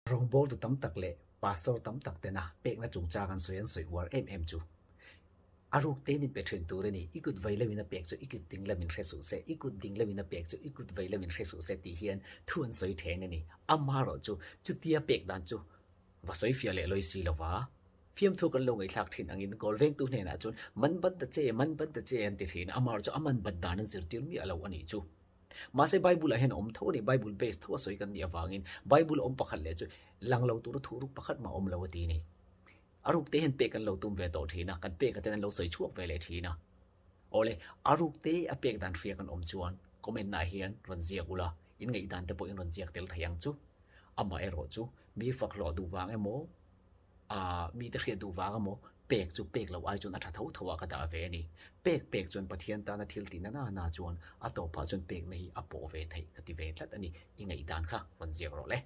Rawngbawltu tam tak leh pastor tam tak tena pekna chungchang an sawi an sawi uar em em chu a ruk tein in pe thin tur a ni. I kut vei lamin a pek chu i kut ding lamin hre suh se, i kut ding lamin a pek chu i kut vei lamin hre suh se tih hian thu an sawi then a ni. Amaherawhchu chutia pek dan chu va sawi fiah leh lawi si lova, fiamthu kan lo ngaihthlak thin angin goal vengtu hnenah chuan man bat ta che, man bat ta che an ti thin a, amaherawhchu a man bat dan an zirtir miah lo a nih chu. Mahse Bible ah hian a awm tho a ni, Bible base tho a sawi kan nih avangin Bible a awm pakhat leh chu lang lo tura thuh ruk pakhat mah a awm lo a ti a ni. A ruk te hian pek an lo tum ve tawh thin a, kan pek aten an lo sawi chhuak ve leh thin a. Awle, a ruk te a pek dan hria kan awm chuan comment ah hian rawn ziak ula, in ngaihdan te pawh in rawn ziak tel thei ang chu. Amaherawh chu mi fak hlawh duh vang emaw, Aaa, mite hriat duh vang emaw, pek chu pek loh ai chuan a tha tho tho ah ka dah ve a ni. Pek pek chuan Pathian tana thil tihna na na chuan a tawpah chuan pekna hi a pawh ve theih ka ti ve tlat a ni. I ngaihdan kha rawn ziak rawh le.